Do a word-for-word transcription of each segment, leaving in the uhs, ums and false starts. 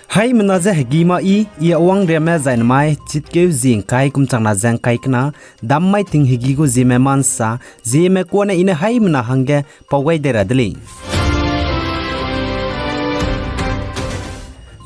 Haimena ze hegi ma i, i awang riame zai namai, chitkeu zi ngkai kum changna ze ngkai kena, dam mai ting hegi gu zieme mansa, zieme kuane i ne haimena hangge pau gai dei ra de lei.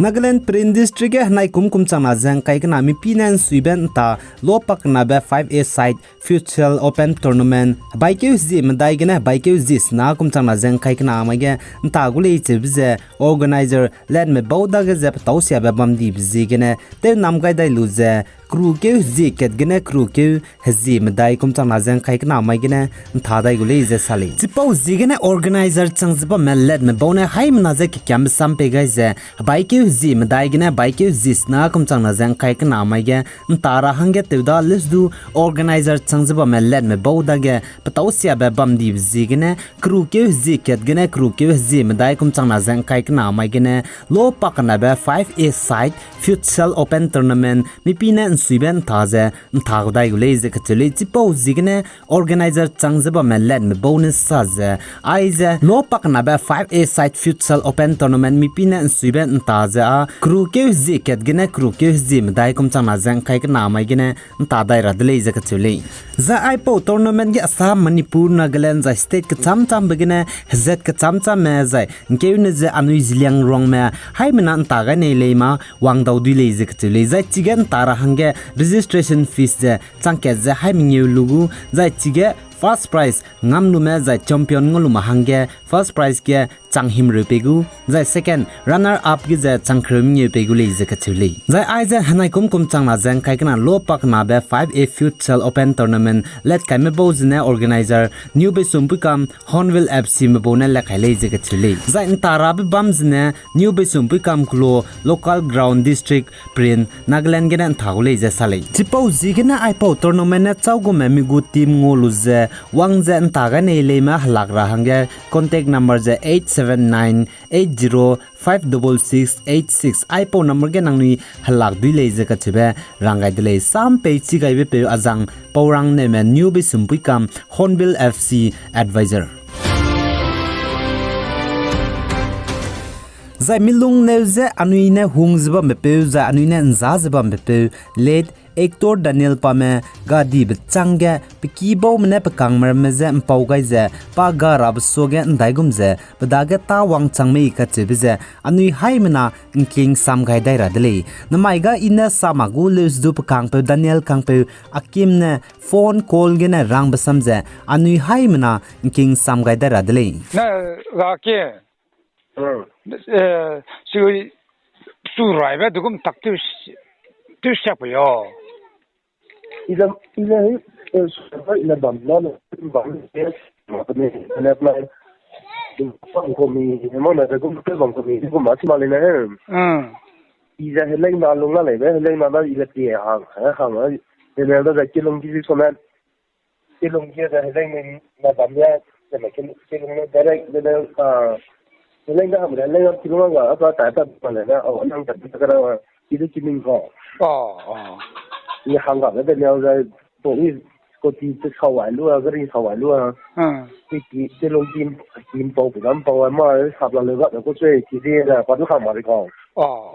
Nagaland Peren District ge henai kum kum changna ze ngkai kena mipi ne nsuibe nta, lo paknabe five A side Futsal Open Tournament, hebaikeu hezie medai gene hebaikeu hezie sena kum changna ze ngkai kena mai ge nta gu lei cheube ze organizer Letme Bau dage ze petau siabe bam dibe ziegene tew nam gai dai lu ze, kerukeu hezie kat gene kerukeu hezie medai kum changna ze ngkai kena mai gene nta dai gu lei ze sa lei. Chipau ziegene organizer chang ze bamme Letme Bau ne haimena ze kekiambe sam pei gai ze, hebaikeu hezie medai gene hebaikeu hezie sena kum changna ze ngkai kena mai ge nta ra hangge tew da leu du organizer chang ze bamme Letme Bau dage petau siabe bam dibe ziegene kerukeu hezie kat gene kerukeu hezie medai kum changna ze ngkai kena mai gene lo paknabe five A side Futsal Open Tournament mipi ne nsuibe nta ze nta gu dai gu lei ze kacheu lei. Chipau ziegene organizer chang ze bamme Letme Bau ne sa ze, aize lo paknabe five A side Futsal Open Tournament mipi ne nsuibe nta ze â kerukeu hezie kat gene kerukeu hezie medai kum changna ze ngkai kena mai gene nta dai ra de lei ze kacheu lei. Zai aipau tournament ge Assam, Manipur, Nagaland zai state kecham chambe gene hezat kecham chamme zai ngkeune ze anui Zeliangrongme haimena nta gai nei lei ma wang dau dui lei ze kacheu lei. Zai chige nta ra hangge registration fees ze chang kat ze haî mengeu lu gu, zai chige first prize ngam lume zai champion ngau lume hangge first prize ge chang himreu pei gu, zai second runner up ge ze chang kereu mengeu pei gu lei ze kacheu lei. Zai aize henai kum kum changna ze ngkai kena lo paknabe five A Futsal Open Tournament Letkaime Bau zene organizer New Beisumpuikam Hornbill F C me bau ne le kai lei ze kacheu lei. Zai nta rabe bam zene New Beisumpuikam kulo local ground District Peren Nagaland gene nta gu lei ze sa lei. Chipau ziegene aipau tournament ne châugume mi gu team ngau lu ze wang ze nta gai nei leime helak ra hangge contact number ze eight seven nine eight zero five double six eight six. Aipau number ge nangnui helak dui lei ze kacheube rang gai de lei. Sam pei chi gaibe peu azang Paurang Neume New Beisumpuikam Hornbill F C advisor. Zai milung neu ze anui ne hung ze bambepeu, zai anui ne nza ze bambepeu, late actor Daniel Pame gadibe chângge pe kibaume ne pe kangme ramme je mpau gai ze pa ga rabe suage ndaigum ze pe dage tâ wangchang mei kacheube ze anui haimena ngking sam gai dai ra de lei. Namai ga i ne sa mak gu leu ze du pe kangpeu Daniel kangpeu Akim ne phone call gene rangbe sam ze anui haimena ngking sam gai dai ra de lei. Na ga ke, eh, si tu raibe dugum tak tu, tu siak pe yo. Ile, ile, eh, ile bam na, bam, eh, ma pe ne, ne apply. Bam ko mi, mo na de gum pe bam ko mi, gum ma chi ma le ne. Hmm. Ile heleng na lung na le, heleng na na ile pie hang, hang, ile da kilung ki so na. Kilung ki da heleng na bam ya, da ma kilung na direct, da, ah, heleng da ham, heleng na kilung ga, apa ta ta ma le na, oh, nang ta ta ka, ile ki ning ko. Oh, oh. Ni hang ga, da ne da, to ni Scooty te sa wai lu a, gari sa wai lu a. Hmm. Ki, ki, kilung ki, ki mpau, pi mpau, ma, sap la le ga, ko sui, ki de la, pa du sa ma ri ko. Oh,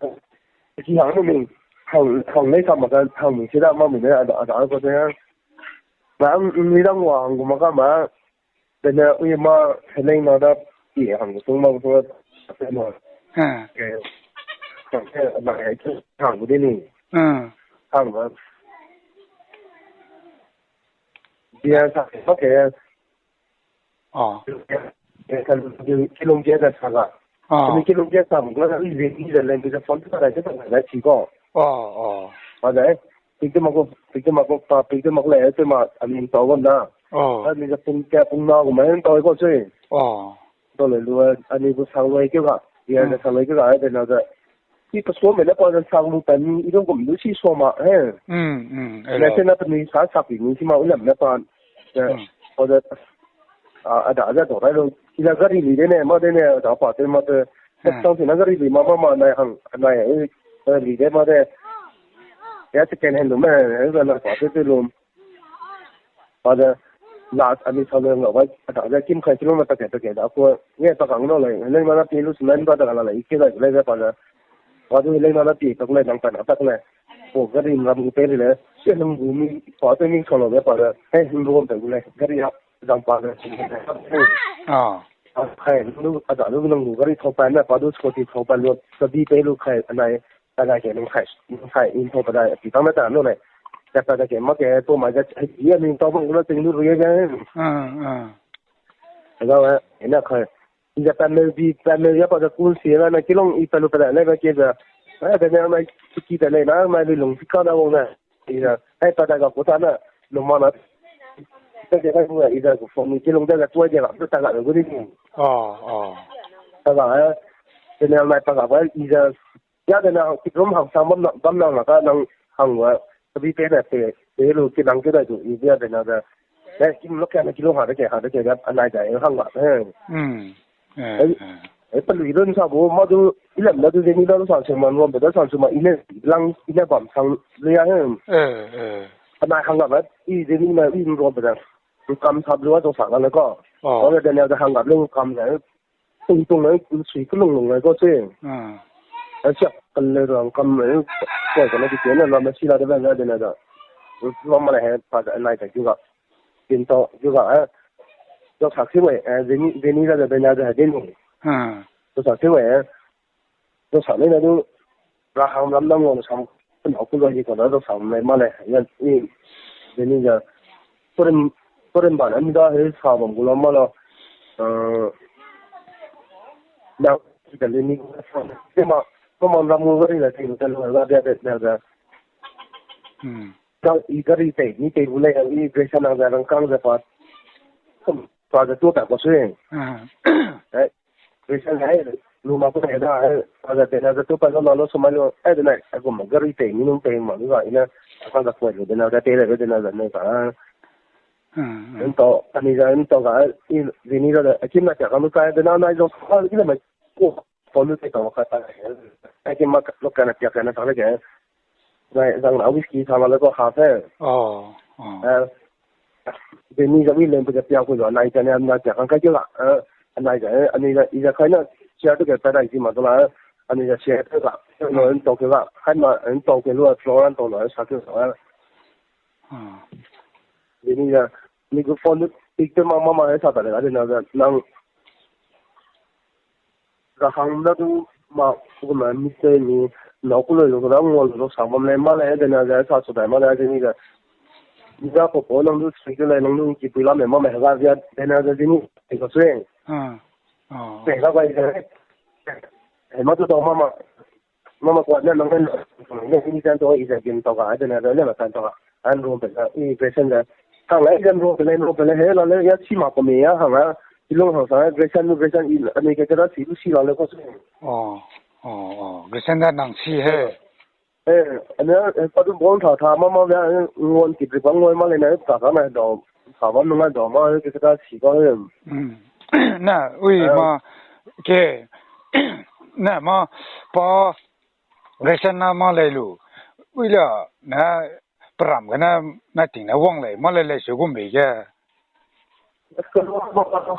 oh. Ki hang mi, hang, hang lei sa ma ga, hang mi si da ma mi ne, ada, ada ko de. Ba, mi dang wa hang gu ma ka ma. Dene ui ma heleng na da pi hang gu sung ma gu sung da ma. Ha. Eh, hang ke, na, eh, hang gu de ni. Hmm. Hang ma. Bia sa, okay. Ah. Eh, kan kilung ke da sa ga. Ah. Ni kilung ke sa ga, ni ni da leng ke phone ta da ta da chi ko. Ah, ah. Ba da, eh, picture ma ko, picture ma ko, pa, picture ma ko le, te ma, ani tau ga na. Ah. Ani da pung ke, pung na ko ma, tau ko sui. Ah. Tau le lu, ani ko sang loi ke ga. Ya, hmm, da sang loi ke ga, eh, da na da. Ki pa suame ne pa zan sang lu pa ni, i dong gum lu si suama, he. Mm, mm, eh, na se na pa ni sa sa pi ni si ma u lam ne pa. Eh, hmm, pa da, ah, ada, ada do rai lo. Ki na gari li de ne, ma de ne, ada pa de ma de. Hmm. Sang si na gari li ma, ma, ma, nai hang, nai, eh, li de ma de. Ya second hand lu me, eh, na pa de de lu. Pa da, last ani sa lu ngau bai, ada, ada kim khai si lu ma ta ke, ta ke, da ko, nge ta kang no le, le ma na pi lu si na ni ba da la la, i ke da, le da pa da. Pa du helei na na pi tak le nang pa na tak le. O gari ram gu pe le. Se nang gu mi pa te mi solo be pa le. He nang gu pe gu le. Gari ya zang pa le. Ah. Kai lu a da lu nang gu gari thau pa na pa du scooty thau pa lu. Sa di pe lu kai anai. Ta ga ke nang kai. Nang kai in thau pa da. Pi tang na ta no le. Ta pa da ke ma ke to ma ga. Ya ni tau bang gu le ting lu ru ya ga. Ah, ah. Ga wa. Ina kai. I ze pamel bi, pamel ya pa ze kun si na, na kilung i pelu pela le ba ke ze. Eh, de na mai ki de le na, mai lu lung ka na wang na. I ze, ai pa da ga ko ta na, lu ma na. Ta ke ka ku i ze ko phone kilung de ga tuai de ga, ta ga gu ni. Oh, oh. Ta ga, eh, de na mai pa ga ba i ze, ya de na, ki drum hang sang bam na, bam na na ka nang hang wa, abi pe na pe, pe lu ki nang ke da du, i ya de na da. Eh, kim lo ka na kilung ha de ke, ha de ke ga, anai da, eh, hang wa, eh. Hmm. Eh, eh, eh. Eh, pa lu i lun sa bu, ma du, i lam da du, de ni da du sa se man rom, da sa se ma, i ne, lang, i ne bam sang, le ya, eh. Eh, eh. Anai hang wa, i de ni na, i rom da. Kam sa lu a du sa ga le ko. Oh. Ore de na da hang wa, le kam na, Tung tung nai, sui kelung lung nai ko se. Ah. Ai sia, kale rang kam nai, koi kane di kene, lam si la de ben de na da. Lam ma le he, pa da nai ta juga. Pin to juga, eh. To sa si wei, eh, zeni, zeni da de na da de ni. Ah. To sa si wei, eh. To sa ni na du, ra hang lam dang wang sam, Pen aku lo ni ka da do sang mai ma le, ya, i, de ni ga, foreign, foreign ban, ani da he sa bam gu lo ma lo, eh, na, ki da le ni, ma, ma, ma, ram mu ga ri la, ki da lo ga, da, da, da, da. Hmm. Da, i gari te, ni te bu le, i, gre sa na ga, rang kang ga pa, pa da to ta ko sui. Ah. Eh, Christian hai, lu ma ku hai da, hai, pa da te na da tu pa lo, lo, so ma lo, ai de na, a gu ma gari te, mi nung te ma, lu ga, i na, a ka da koi lu de na, da te le de na, da ne ka. Hmm, hmm. Nto, ani da, nto ga, i, zeni da, da, a kim na tia ka lu ka, de na, na, zo, ka, i le ma, ko, ko lu te ka, ka, ta, ai, kim ma, lo ka na tia ka na, ta le ke. Zai, zang na whisky sa la le ko ha se. Oh, oh. Eh, de ni za wi lem pe de pia ku lo, nai ta ne, na tia kan kai ke la. Eh, nai za, eh, ani za, i za kai na, share tu ke pa dai ji ma tu la, eh, ani za share tu ka. No, en to ke la, kai ma, en to ke lo, Florent to lo, sa ke la. Ah. De ni za, ni gu phone tu, picture ma, ma, ma, sa ta le, de na za, nang, Ra hang da du ma, ku ma mi se ni, na ku lo lo da ngol lo sa bam le ma le de na de sa su dai ma le de ni de. Ni da ko ko nang du sui de le nang du ki pui la me ma me ga ya de na de ni. Te ko sui. Ah. Ah. Te ga ga de. E ma du do ma ma. Mama kuat ne nang ne, ne ni tan to, i ze gin to ga, de ne, ne ma tan to ga. An ro pe, i present de. Hang ai zan ro pe le, ro pe le, he la le, ya chi ma ko me ya, hang a, i lung hang sa, present, present, i, ani ke da si, si la le ko su. Oh, oh, oh, present da nang si he. Eh, ane, eh, pa du bon tha, tha, mama ya, ngon ki, pa ngon ma le na, ta ka na do, sa ba nung a do, ma, ke da si ba, eh. Mm. Na, ui, eh. Ma, ke, na, ma, pa, Greshan na ma lei lu. Ui la, na peram gene na ting ne wang lei, ma lei lei se gum bei ge.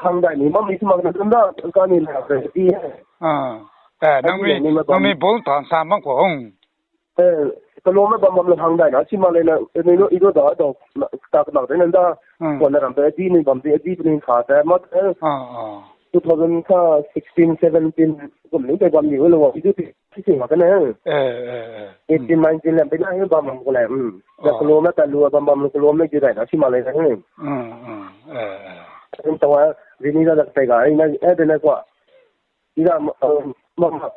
Hang dai ni, ma mi sima na tunda, ka ni na, ti. Ah. Eh, nang mi, nang mi bol tan sa ma ko hong. Eh, kelome bam bam le hang dai na, sima lei na, ni no, i do da, do, tak nak de na da, hmm. Ko na ram pe, di ni bam di, di ni sa de, ma, eh. Ah, ah. Two thousand ka sixteen, seventeen, gum ni de bam ni, lo, i do ti. Sisi ma kane. Eh, eh, eh. Eighteen, nineteen lem pe na, eh, bam bam ko le, hmm. Da kelome ta lu, bam bam lu kelome ju dai na, sima lei na, hmm. Hmm, hmm. Eh, eh. Tawa, zini da da pe ga, ina, eh, de na kwa. Ida, um, mama,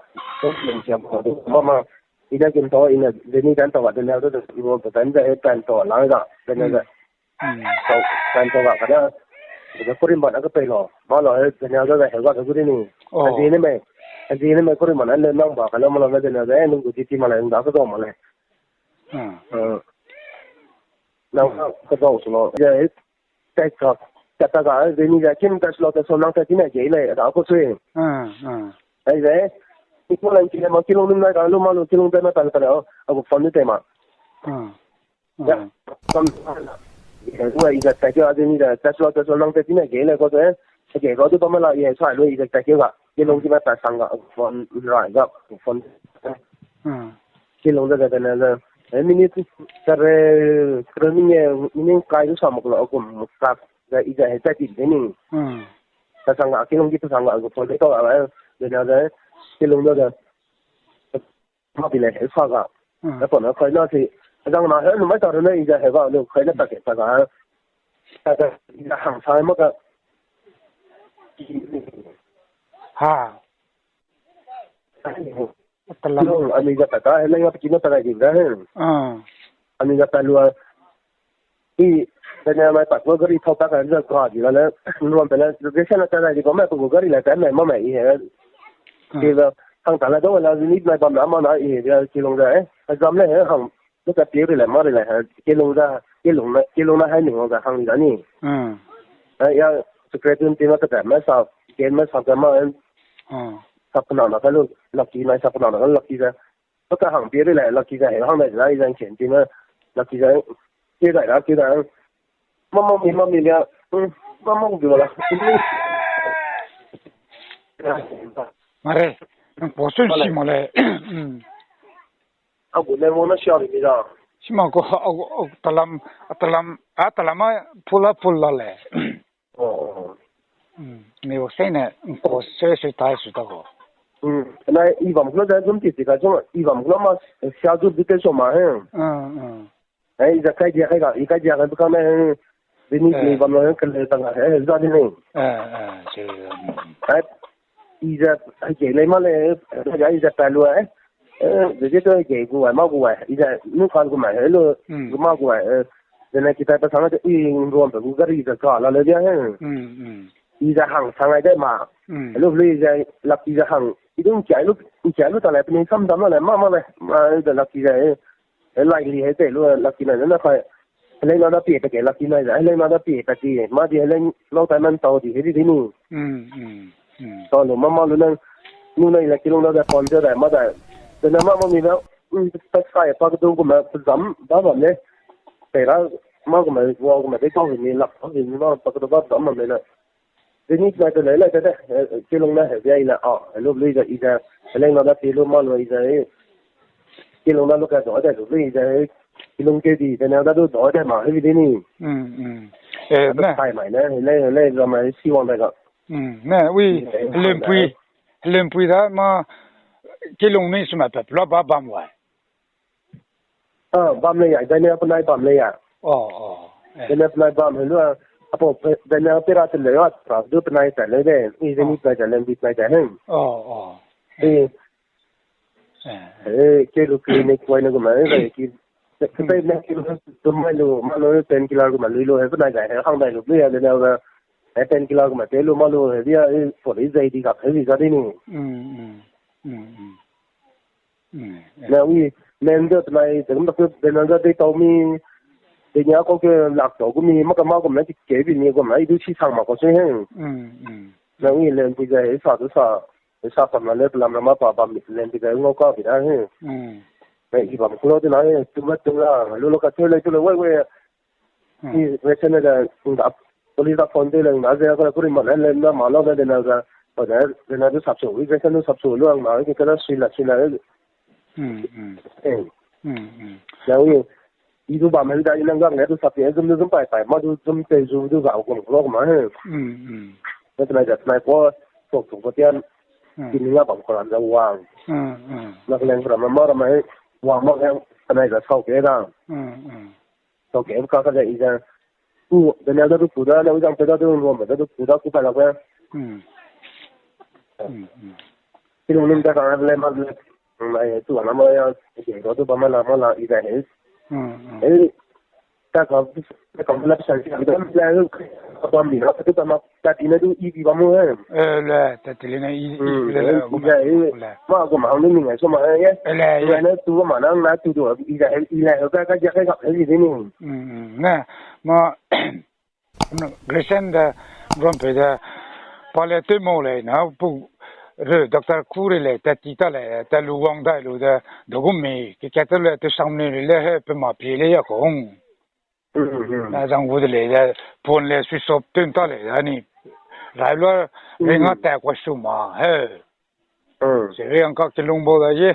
mama, ida kin to, ina, zini dan to, da na, da, da, da, da, eh, tan to, lang da, da na, da. Hmm. Tau, kan tau ga kada, da kurim ba na ka pei lo. Ma lo, eh, Daniel da, da, he ga da guri ni. Oh. Azi ne me, azi ne me kurim ba na le nang ba, kana ma lo na Daniel da, eh, nung gu ti ti ma le, nda ka do ma le. Hmm. Eh. Nang ka do su lo. Ya, eh, tai ka, ta ta ga, eh, ni ga, kim ta su lo, ta so nang ta ti na ge le, da ko sui. Hmm, hmm. Ai ze, eh, ni ko lang ki le ma, ki long nung na ga, lu ma lu, ki long da na ta ta le, oh, a gu phone ni te ma. Hmm. Ya, kam, ya, ua, i da ta ke, a de ni da, ta sua, ta sua, lang ta ti na ge le ko te, ke ko du bam la, ya, sa lo, i da ta ke ga, ke long ki ma ta sang ga, phone, ra ga, phone. Hmm. Kilung da da da na da. Eh, minute kare, kare minute, minute kai du sa mak la kum sak da i da he ta ti de ni. Hmm. Ta sang ga kilung ki ta sang ga ko pole to a, da na da. Kilung da da. Ma bi le he sa ga. Hmm. Da pon na kai na si. Zang na he nu mai ta ne i da he ga lu kai na ta ke ta ga. Ta da i da hang sa ma ka. Ha. Talam. Lo, ami ga ta ka, he, leng ga peki na ta ga di da he. Ah. Ami ga ta lua. I, da ne mai ta ko gari thau ta ka, da ka di la le, luan pe le, location na ta ga di ko mai ko gari la ta mai ma mai i he. Ah. Ke da, hang ta la do la ni mai bam na ma na i he, da kilung da he. Zam le he, hang. Lu ka pie ri le, ma ri le, he, kilung da, kilung na, kilung na hai ni wang da hang li da ni. Hmm. Eh, ya, secretary team ka ta, ma sa, ke ma sa ka ma, eh. Hmm. Sa pena na ka lu, lucky na, sa pena na ka lucky da. Lu ka hang pie ri le, lucky da, he, hang da, da, i zang chen team, lucky da, ke da, da, ke da. Mama mi, mama mi, ya, hmm, mama mi wala. Mare, nang po sun si mo le. Hmm. Agu ne mo na sia ri mi da. Sima ko, agu, agu talam, a talam, a talam a pula pula le. Oh, oh. Hmm. Mi wo sei ne, ko sei sei tai su ta ko. Hmm. Na i bam klo da zum ti ti ka zum, i bam klo ma sia zu bi te so ma he. Hmm, hmm. Ai, i za kai dia kai ga, i kai dia kai bu ka na he. Bini ni bam lo he, ka le ta ga he, za di ni. Eh, eh, sei. Hmm. Ai, i za, ai, ke le ma le, ya i za pa lu ai. Eh, de de to ke gu ai, ma gu ai. I za nu kan gu mai, hello, gu ma gu ai. Eh, de na kita pa sang de i ruam pe gu gari za ka la le dia he. I za hang sang ai de ma. Hello, hello, i za lak i za hang. I dun kia lu, kia lu ta le pe ni sam dam la le, ma, ma le. Ma de lak i za, eh. Eh, lai li he te lu lak i na na kai. Heleng na da pie pa ke lak i na za, heleng na da pie pa ti. Ma di heleng lau tai man tau di he di ni. Mm, mm, mm. Tau lu, mama lu nang, nu nai la kilung da da pon da da, ma da. Da na mama mi da, mm, pa kai pa du gu ma zam da ba ne. Pe ra ma gu ma wa gu ma de tau ni lak, ni ma pa du ba zam ma ne na. Zeni nai te lei lei te te, eh, kilung na he bia i na, ah, hello, lui za i za, heleng na da pi lu ma lu i za, eh, kilung na lu ka do de lu i za, eh, kilung ke di, te na da du do de ma, he bi de ni. Mm, mm. Eh, ne. Kai mai ne, heleng, heleng za mai si wang de ga. Mm, ne, wi, eh, heleng pui, heleng pui da ma, kilung ni sima pe, pla ba bam wai. Ah, bam lei ya, dai ne penai bam lei ya. Oh, oh. Eh. Dai ne penai bam, hello, apo, dai ne pera te lei ya, tra, du penai ta lei de, i de ni penai ta lei, di penai ta hen. Oh, oh. Eh. Eh, ke lu clinic wai ne gu ma, eh, ki, ke pe ne ki lu, tu mai lu, ma lu, painkiller gu ma, lui lu, he penai ta, he hang dai lu, lui ya, dai ne, eh, painkiller gu ma, te lu, ma lu, he dia, eh, po lei zai di ga, he di ga di ni. Mm, mm. Mm, mm. Mm, eh. Na wi, men de penai, de gum de, de na de, de tau mi, de nia ko ke lak tau gu mi, ma ka ma gum na ki ke bi mi gum na, i du si sang ma ko se hen. Mm, mm. Na wi, len pi de, sa du sa, sa kam na le, pelam na ma pa bam mi, len pi de, ngau ka bi da hen. Mm. Na i bam kulo de na, eh, tu ma tu la, lu lu ka tu le, tu le, wei, wei, Hmm. I, wei, sene da, nda, police da phone te le, nda, ze, ko, kuri ma, le, le, nda, ma, lo, le, de, na, ga, o, de, de, na, du sap su, i, wei, sene du sap su, lu, ang, ma, i, ke, na, sui la, sui la, eh. Hmm, hmm. Eh. Hmm, hmm. Na, i, i, du, ba, men, da, i, nang, ga, ne, du sap, eh, zum, du, zum, pai, pai, ma, du, zum, te, zu, du, ga, gum, lo, ma, eh. Hmm, hmm. Na, te, na, ja, na, ko, tok, tok, ko, tian. Hmm. Ki, ni, ga, bam, ko, ram, da, wang. Hmm, hmm. Na, ke, leng, ko, ram, ma, ram, eh, wang, ma, eh, te, na, ja, sau, ke, da. Hmm, hmm. Tau ke ka ka de i ze. Ku, Daniel da du ku da, le u zang pe da du, ruam da du ku da, ku pa la ku. Hmm. Hmm, hmm. Ti lu nim da ka le ma le. Mai tu na ma ya, ke ro du ba ma la, ma la i da he. Hmm, hmm. Eh, ta ka, ta ka la sa ki da le, ka ba mi na, ka ta ma, ta ti na du i bi ba mo he. Eh, le, ta ti le na i, i, hmm, le, le, eh, i da he. Le. Ma ko ma hang ni ngai so ma he. Eh, le, i da na tu ma na, na tu du, i da he, i le, ka, ka, ka, ka, ka, i de ni. Mm, mm. Ne, ma, Grayson de, Ruampe de, pa le tewmau lei na, pu, re, doctor ku re lei, tat ti ta lei, tat lu wang dai lu de, dogum mi, ke kat te le, te sang ne le, he, pe ma pie le ya kong. Mm, mm. Na zang gu de lei de, phone le switch off tun ta lei de ni. Rai lu, ring a ta kwa su ma, he. Mm. Se ri ang ka kilung bau da ye.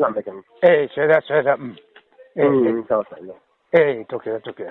lam de ken. Eh, sede, sede, mm. Eh, mm, eh. Sa, sa, no. Eh, toke, toke.